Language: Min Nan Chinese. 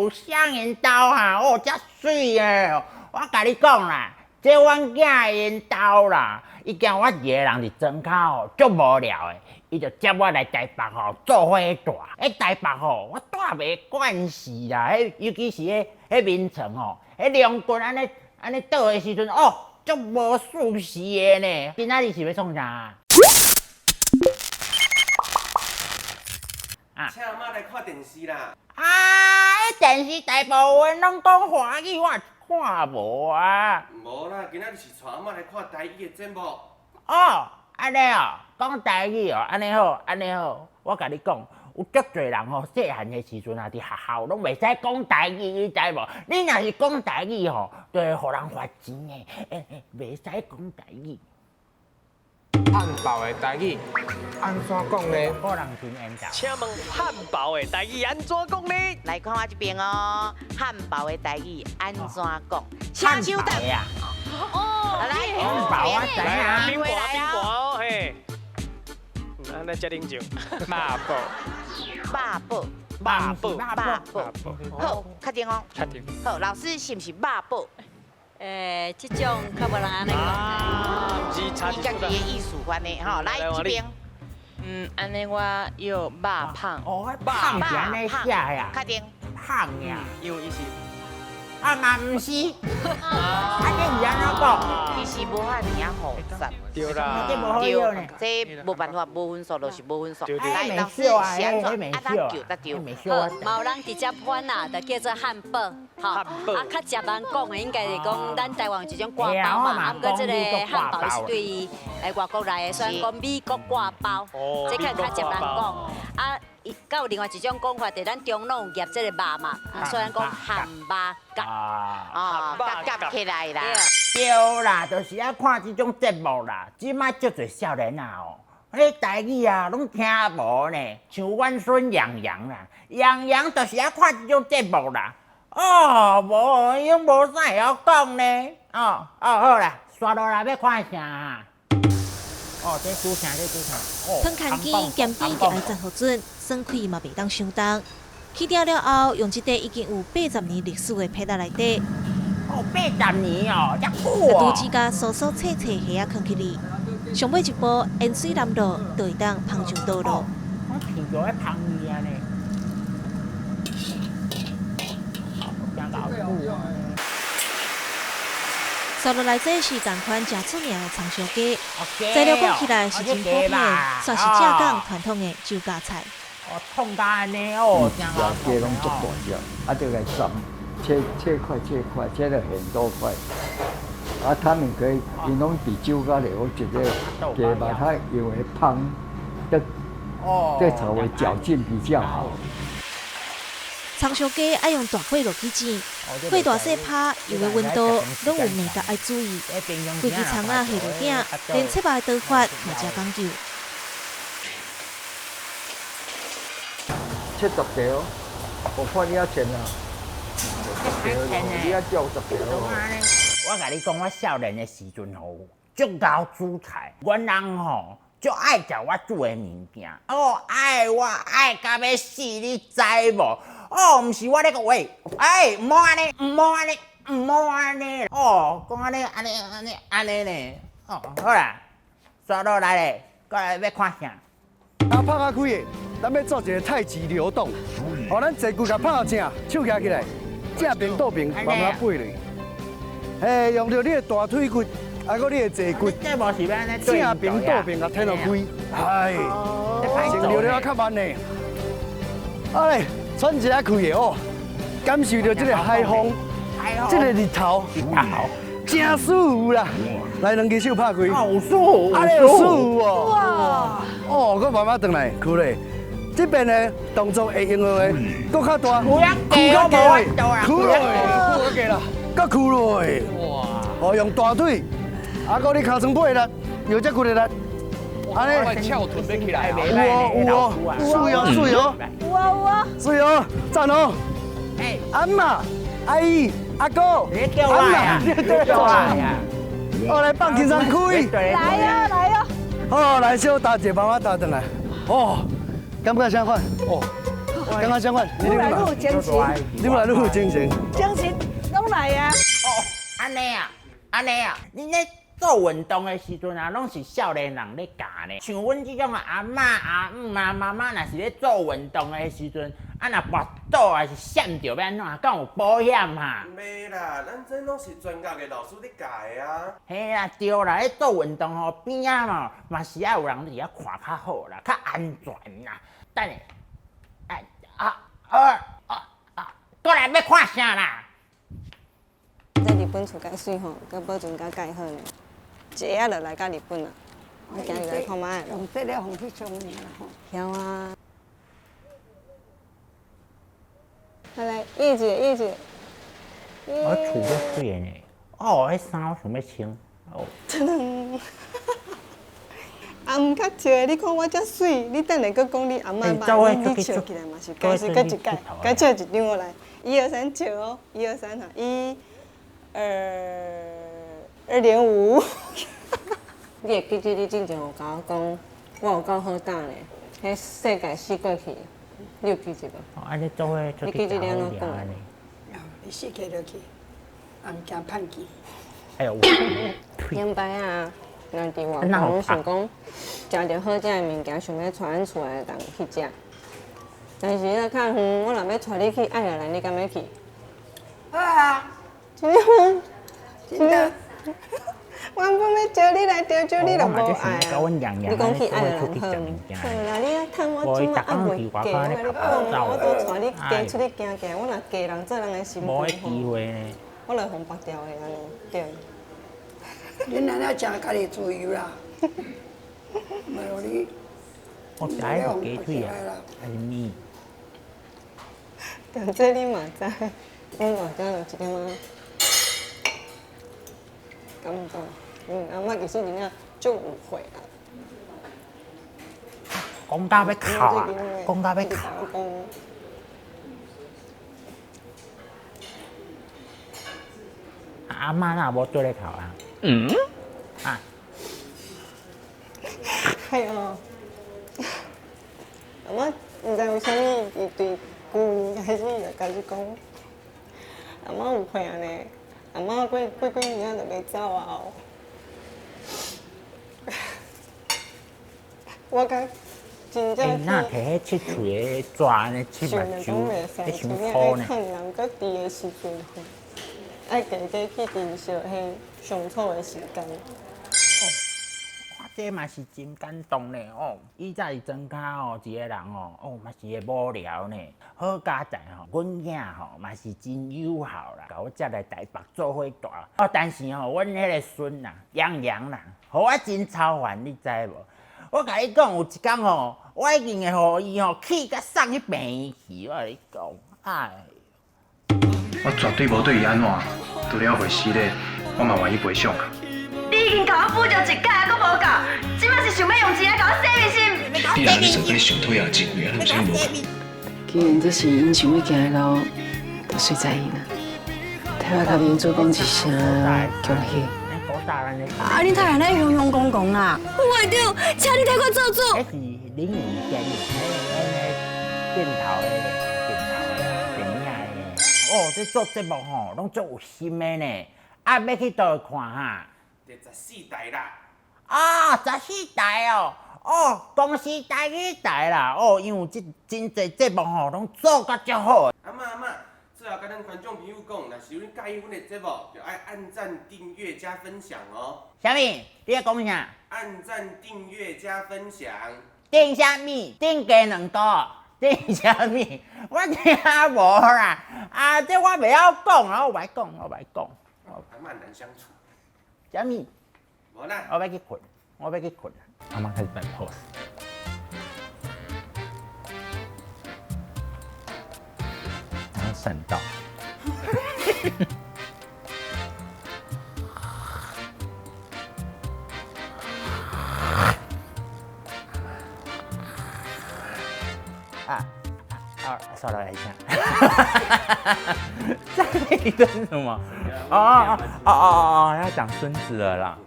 哦，啥𪜶兜哈，哦，遮媠的。我共你講啦，這阮囝𪜶兜啦，伊驚我一个人佇莊跤吼足無聊的，伊就接我來台北吼做伙住。彼台北吼，我住袂慣勢啦，彼尤其是彼彼眠床吼，彼兩棍按呢按呢倒的時陣，哦，足無舒適的呢。今仔日是欲創啥？啊！請阿嬤來看電視啦！啊！彼電視大部分攏講華語，我看無啊。無啦，今仔日是帶阿嬤來看台語的節目。哦，按呢哦，講台語哦，按呢好，按呢好。我共你講，有足濟人吼，細漢的時陣啊，佇學校攏袂使講台語，你知無？你若是講台語吼，就會予人罰錢的。欸欸，袂使講台語。漢堡的台語按怎講呢？個人真緣投。請問漢堡的台語按怎講呢？來看我這邊哦，漢堡的台語按怎講？請手動。哦，來，漢堡我知影。冰盤冰盤哦，嘿。按呢遮冷靜。肉堡。肉堡。肉堡。肉堡。好，確定哦。確定。好，老師是毋是肉堡？欸，這種較無人按呢講。伊家己的意思翻的吼，來這邊。嗯，按呢我有肉胖。哦，胖是按呢寫呀。確定。胖呀。因為伊是。啊嘛毋是。啊，這是按怎講？其實無遐爾仔複雜。對啦。這無好用呢。這無辦法，無分數就是無分數。對來，老師是按怎？啊，咱叫得對。好，嘛有人直接翻啦，就叫做漢堡。吼，啊，較捷人講的應該是講咱台灣有一種掛包嘛，啊，毋過這個漢堡是對外國來的，所以講美國掛包，這較較捷人講。啊，閣有另外一種講法，就咱中攏有夾這個肉嘛，所以咱講漢肉夾，哦，夾夾起來啦。對啦，就是愛看這種節目啦。這擺足濟少年仔哦，彼台語啊，攏聽無呢。像阮孫楊洋啦，楊洋就是愛看這種節目啦。哦，無，伊攏無啥會曉講呢。哦哦，好啦，煞落來欲看啥？哦，這煮啥？這煮啥？哦，湯牽機鹹甜就愛讚予準，酸氣嘛袂當傷重。起鼎了後，用這塊已經有80年歷史的皮仔內底。哦，80年哦，遮久哦。櫥枝共酥酥脆脆蝦仔囥起來，上尾一步塩水淋落，就會當捧上桌囉。我聽著咧芳味按呢。接落來，這是仝款誠出名的蔥燒雞，材料講起來是真普遍，煞是正港傳統的酒家菜。哦，創甲按呢哦，真好。雞攏足大隻，啊，就來斬，切切塊切塊，切了很多塊。啊，他們可以，𪜶攏佇酒家裡，我一個雞肉，它因為芳，得得炒的嚼勁比較好。蔥燒雞愛用大火落去煎，火大細拍，油的溫度攏有眉角愛注意。規支蔥仔下落鼎，連切肉的刀法嘛誠講究。切10條，我看你遐切啊，十條，你遐照10條。我共你講，我少年的時陣吼，足𠢕煮菜，阮翁吼足愛食我煮的物件，哦，愛我愛甲欲死，你知無？哦，毋是我咧講，喂，哎，毋好按呢，毋好按呢，毋好按呢，哦，講按呢，按呢，按呢，按呢呢，哦，好啦，煞落來咧，過來欲看啥？啊，拍較開的，咱欲做一個太極流動，哦，咱坐骨共拍正，手舉起來，正邊倒邊慢慢背落。嘿，用著你的大腿骨，啊，閣你的坐骨，正邊倒邊共推落開，哎，先流了較慢呢。哎，喘一下氣的哦，感受著這個海風，這個日頭，真舒服啦。來，兩支手拍開，好舒服，按呢有舒服哦。哇，哦，閣慢慢轉來，屈咧。這邊的動作會用的閣較大，屈較低，屈落，屈較低啦，閣屈落。哇！哦，用大腿，啊，閣你尻川背力，腰脊骨的力，按呢。翹臀欲起來。有哦有哦，媠哦媠哦。有啊有啊。媠哦，讚哦。阿嬤、阿姨、阿哥，阿嬤，你叫我啊。哦，來放輕鬆開。來哦來哦。好，來小搭一下，慢慢搭轉來。哦，感覺啥款？哦，感覺相款，愈來愈有精神，愈來愈有精神，精神攏來啊！哦，按呢啊，按呢啊，恁咧做運動的時陣啊，攏是少年人咧教呢。像阮這種阿嬤、阿姆啊、媽媽，若是咧做運動的時陣，啊若跋倒還是閃著欲按怎，敢有保險哈？袂啦，咱這攏是專業的老師咧教的啊。嘿啦，對啦，咧做運動吼，邊仔嘛嘛是愛有人佇遐看較好啦，較安全啦。等下，哎啊啊啊啊！過來欲看啥啦？在日本厝較媠吼，閣保存甲蓋好呢。一下仔就來到日本啦，我今日來看覓。用這個方式上爾吼。曉啊。來來，一姐一姐。我厝足媠的呢，哦，彼衫我想欲穿。哦。噔。阿姆較笑的，你看我遮媠，你等下閣講你阿嬤肉，你笑起來嘛是該是閣一擺，該笑一張我來，一二三笑哦，一二三哈，一、二、2.5。你會記得你之前有共我講，我有夠好膽咧，彼世界四過去，你有記得無？哦，按呢做伙出你去記得你按怎講？你四界落去，也毋驚叛去。哎呦！頂擺啊，若佇外國，阮想講食著好食的物件，想欲帶阮厝的人去食。但是彼較遠，我若欲帶你去愛爾蘭，你敢欲去？好啊！真的嗎？真的。我原本欲招你來潮州，你就無愛啊。你講去愛爾蘭好毋？好啦，你啊趁我這馬猶未嫁，我共你講，我都帶你加出去行行。我若嫁人做人的新婦無彼機會呢。我來予縛掉的按呢，對。恁安呢誠家己自由啦，袂予你。我食彼個雞腿啊，還是麵？對，這你嘛知，阮嘛知有一點仔感動。阿嬤其實真正足誤會啦。講到欲哭啊！講到欲哭。阿嬤哪無做咧哭啊？嗯。啊。係哦。阿嬤毋知為啥物，伊對舊年開始就開始講，阿嬤誤會按呢，阿嬤過過幾年仔就欲走啊哦。我較真正欸，若摕彼切喙的紙按呢切目睭，彼傷粗呢。愛勸人閣佇的時陣吼，愛加加去珍惜彼相處的時間。哦，這嘛是真感動呢哦！以前佇莊跤哦，一个人哦，哦嘛是會無聊呢。好佳哉吼，阮囝吼嘛是真友好啦，共我接來台北做伙蹛。哦，但是吼，阮彼个孫啦，楊洋啦，予我真操煩，你知無？我共你講，有一工吼，我一定會予伊吼氣甲送去病院去。我共你講，哎。我絕對無對伊按怎，除了會失禮，我嘛願意賠償。你已經共我補償一擺，閣無夠，這擺是想欲用錢來共我洗面是毋？你若按呢做，你上腿也真貴啊，有啥物無仝？既然這是𪜶想欲行的路，就隨在𪜶啦。替我共明珠講一聲恭喜。啊！你太按呢雄雄講講啦，副會長，請你替我做主。彼是靈異電影，彼個鏡頭的鏡頭的電影的。哦，這做節目吼，攏足有心的呢。啊，欲去佗位看哈？第14台啦。啊，14台哦，哦，公視台語台啦，哦，因為這真濟節目吼，攏做甲足好。阿嬤阿嬤，最後共咱觀眾朋友講，若是有佮意阮的節目，就愛按讚、訂閱、加分享哦。啥物？你咧講啥？按讚、訂閱、加分享。訂啥物？訂雞卵糕？訂啥物？我聽無啦。啊，這我袂曉講啊，我袂講，我袂講。阿嬤難相處。啥物？無啦。我欲去睏，我欲去睏。阿嬤開始擺 pose。然後閃到。啊啊！稍等一下，這一段是什麼？哦哦哦哦哦哦，要講孫子了啦。